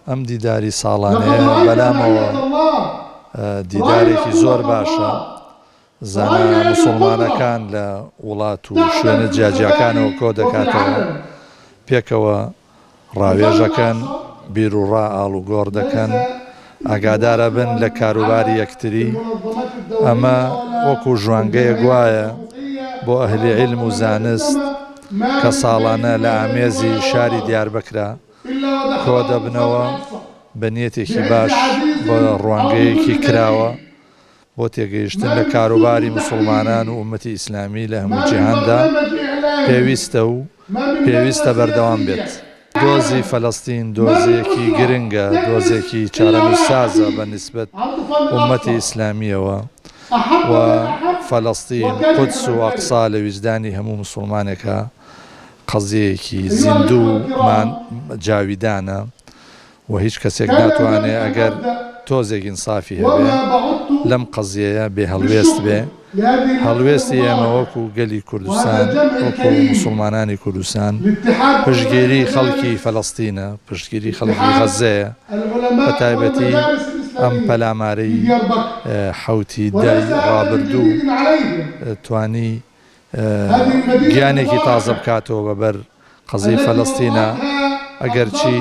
ئەم دیداری ساڵانەیە بەلامەوە دیدارێکی زۆر باشە، زانا موسوڵمانەکان لە وڵات و شوێنە جیاجیاکانەوە کۆدەکاتەوە، پێکەوە ڕاوێژەکەن، بیروڕا ئاڵوگۆڕ دەکەن، ئاگادارئەبن لە کاروباری یەکتری، ئەمە وەکو ژوانگەیەک وایە بۆ ئەهلی عیلم و زانست کە ساڵانە لە ئامێزی شاری دیاربەکرا کۆدەبنەوە بە نیەتێکی باش بە ڕوانگەیەکی کراوە بۆ تێگەیشتن لە کاروباری موسوڵمانان و ئوممەتی ئیسلامی لە هەموو جیهاندا پێویستە و پێویستە بەردەوام بێت. دۆزی فەلەستین دۆزێکی گرنگە، دۆزێکی چارەنووسسازە بە نیسبەت ئوممەتی ئیسلامییەوە و فەلەستین، قودس و ئەقسا لە ویجدانی هەموو موسوڵمانێکا قەزیەیەکی زیندوو و جاویدانە. و هیچ کەسێک ناتوانێ ئەگەر تۆزێک ئینسافی هەبێ لەم قەزیەیە بێ هەڵوێست بێ، هەڵوێستی ئێمە وەکو گەلی کوردستان وەکو موسوڵمانانی کوردستان پشتگیری خەڵکی فەلەستینە، پشتگیری خەڵکی غەززەیە، بە تایبەتی ئەم پەلامارەی حەوتی دەی ڕابردوو توانی گیانێکی تازە بکاتەوە بە بەر قەزیەی فەلەستینا، ئەگەرچی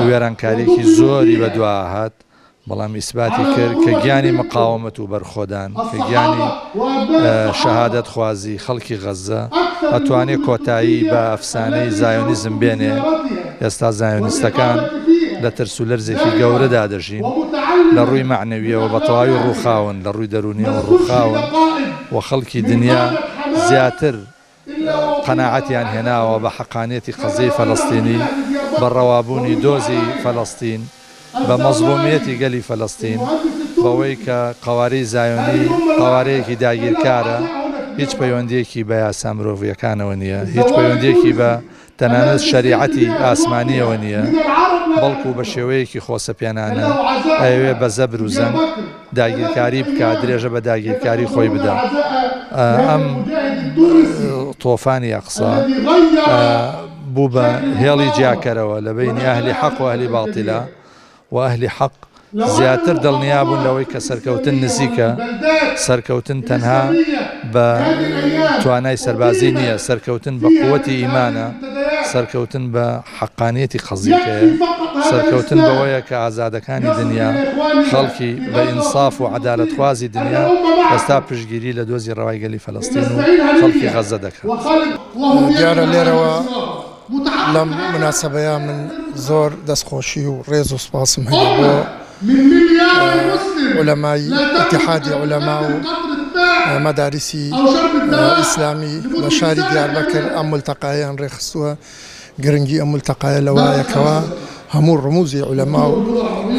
وێرانکاریەکی زۆری بەدوا هات، بەڵام ئیسباتی کرد کە گیانی مقاومەت و بەرخۆدان، کە گیانی شەهادەتخوازی خەڵکی غەززە ئەتوانێ کۆتایی بە ئەفسانەی زایۆنیزم بێنێ، ئێستا زایۆنیستەکان لە ترس و لەرزێکی گەورەدا دەژین، لە ڕووی مەعنەویەوە بە تەواوی ڕووخاون، لە ڕووی دەروونیەوە ڕووخاون و خەڵکی دنیا زیاتر قەناعەتیان هێناوە بە حەقانیەتی قەزیەی فەلەستینی، بە ڕەوابوونی دۆزی فەلەستین، بە مەزڵومیەتی گەلی فەلەستین، بەوەی کە قەوارەی زایۆنی قەوارەیەکی داگیرکارە، هیچ پەیوەندیەکی بە یاسا مرۆڤیەکانەوە نیە، هیچ پەیوەندیەکی بە تەنانەت شەریعەتی ئاسمانییەوە نییە، بەڵکو بە شێوەیەکی خۆسەپێنانە ئەیەوێ بە زەبر و زەنگ داگیرکاری بکا، درێژە بە داگیرکاری خۆی بدا. ئەم تۆفانی ئەقسا بوو بە هێڵی جیاکەرەوە لە بەینی ئەهلی حەق و ئەهلی باتیلا. و ئەهلی حەق زیاتر دڵنیا بوون لەوەی کە سەرکەوتن نزیکە، سەرکەوتن تەنها بە توانای سەربازی نییە، سەرکەوتن بە قوتی ئیمانە، سەرکەوتن بە حەقانیەتی قەزیەکەیە، سەرکەوتن بەوەیە کە ئازادەکانی دنیا، خەڵکی بە ئینساف و عەدالەتخوازی دنیا ئێستا پشتگیری لە دۆزی ڕەوای گەلی فەلەستین و خەڵکی غەززە دەکات. دیارە لێرەوە لەم موناسەبەیا من زۆر دەستخۆشی و ڕێز و سوپاسم هەیە بۆ عولەمای ئیتیحادی عولەما و مەداریسی ئیسلامی لە شاری دیاربەکر ئەم مولتەقایەیان ڕێکخستووە. گرنگی ئەم مولتەقایە لەوایە کەوا هەموو ڕموزی عولەما و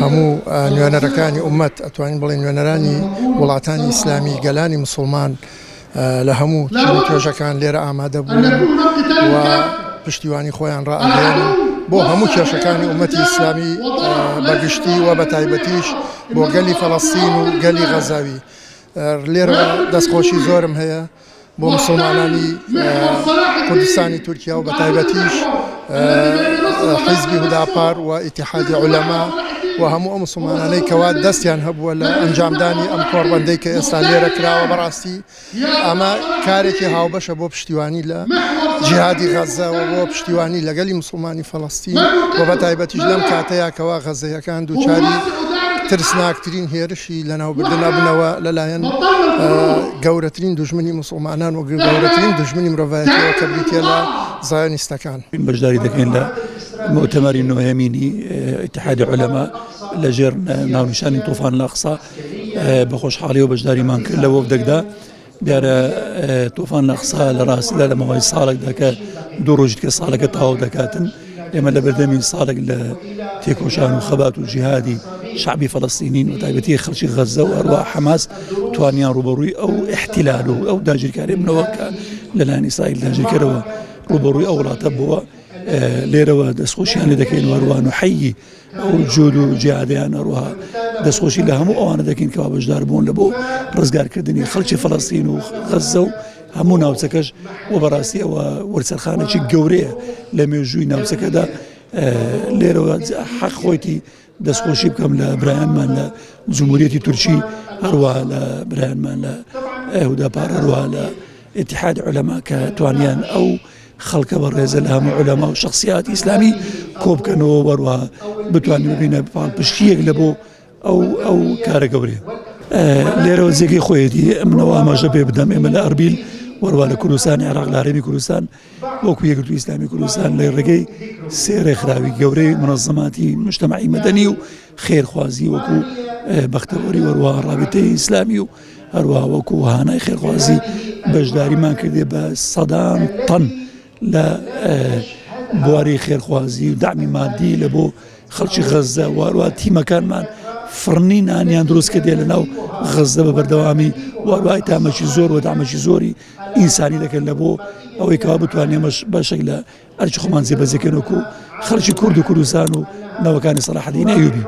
هەموو نوێنەرەکانی ئوممەت ئەتوانین بڵێین نوێنەرانی وڵاتانی ئیسلامی گەلانی موسڵمان لە هەموو چین و توێژەکان لێرە ئامادە بوون و پشتیوانی خۆیان ڕائەگەیەنن بۆ هەموو کێشەکانی ئومەتی ئیسلامی بە گشتی و بە تایبەتیش بۆ گەلی فەڵەستین و گەلی غەزاوی لێرە دەستخۆشی زۆرم هەیە بۆ مسلمانانی کوردستانی تورکیا و بە تایبەتیش حیزبی هوداپار و ئیتیحادی عولەما و هەموو ئەو مسلمانانەی کەوا دەستیان هەبووە لە ئەنجامدانی ئەم کۆڕبەندەی کە ئێستا لێرە کراوە بەڕاستی ئەمە کارێکی هاوبەشە بۆ پشتیوانی لە جیهادی غەزە و بۆ پشتیوانی لە گەلی مسلمانی فەڵەستین و بە تایبەتیش لەم کاتەیە کەوا غەزەیەکان دووچاری ترسناکترین هێرشی لەناوبردن ئەبنەوە لەلایەن گەورەترین دوژمنی مسلمانان و گەورەترین دوژمنی مرۆڤایەتیەوە کە بریتیە لە زایۆنیستەکان. بەشداری دەکەین لە موئتەمەری نۆیەمینی ئیتیحادی عولەما لە ژێر ناونیشانی تۆفان الاقصا بە خۆشحاڵیەوە بەشداریمان کرد لە وەفدێکدا دیارە تۆفان الاقصا لە ڕاستیدا لە ماوەی ساڵێکدا کە دوو ڕۆژی کە ساڵەکە تەواو دەکاتن ئێمە لە بەردەمی ساڵێک لە تێکۆشان و خەبات و جیهادی شعبی فەلەستینین و تایبەتی خەڵکی غەزە و هەروە حەماس توانیان ڕوبەڕووی ئەو احتیلال و ئەو داگیرکاری بنەوە کە لەلایەن ئیسرائیل داگیرکەرەوە ڕوبەڕووی ئەو وڵاتە بووە لێرەوە دەستخۆشیان لێ دەکەین وەروان و حەیی ئەو جود و جیادیان هەروەها دەستخۆشی لە هەموو ئەوانە دەکەین کەوا بەشدار بوون لە بۆ ڕزگارکردنی خەڵکی فەلەستین و غەززە و هەموو ناوچەکەش و بەڕاستی ئەوە وەرچەرخانێکی گەورەیە لە مێژووی ناوچەکەدا. لێرەوە حەق خۆیتی دەستخۆشی بکەم لە برایانمان لە جمهوریەتی تورکی هەروە لە برایانمان لە هوداپار هەروە لە اتحاد علەما کە توانیان ئەو خەڵکە بە ڕێزە لە هەموو علەما و شخصیات ئیسلامی کۆبکەنەوە وەروە بتوانین ببینە پاڵپشتیەک لە بۆ ئەو ئەو کارە گەورەیە. لێرەوە جێگەی خۆیەتی منەوە ئاماژە پێ بدەم ئێمە لە ئەربیل وەروە لە کوردستانی عێراق لە هەرێمی کوردستان وەکو یەکگرتووی ئیسلامی کوردستان لە ڕێگەی سێ ڕێکخراوی گەورەی منەزەماتی مجتەمەعی مەدەنی و خێرخوازی وەکو بەختەوەری وەروە ڕابیتەی ئیسلامی و هەروە وەکو هانای خێرخوازی بەشداریمان کردێ بە سەدان تەن لە بواری خێرخوازی و دامی مادی لە بۆ خەڵکی غەززە و هەروەها تیمەکانمان فڕنی نانیان دروست کردێ لە ناو غەززە بە بەردەوامی و هەروەها تامەکی زۆر و دامەکی زۆری ئینسانی دەکەن لە بۆ ئەوەی کەوا بتوانین ئێمەش بەشێک لە ئەرکی خۆمان جێبەجێکەن وەکو خەڵکی کورد و کوردستان و نەوەکانی سەلاحەدین ئەیوبی.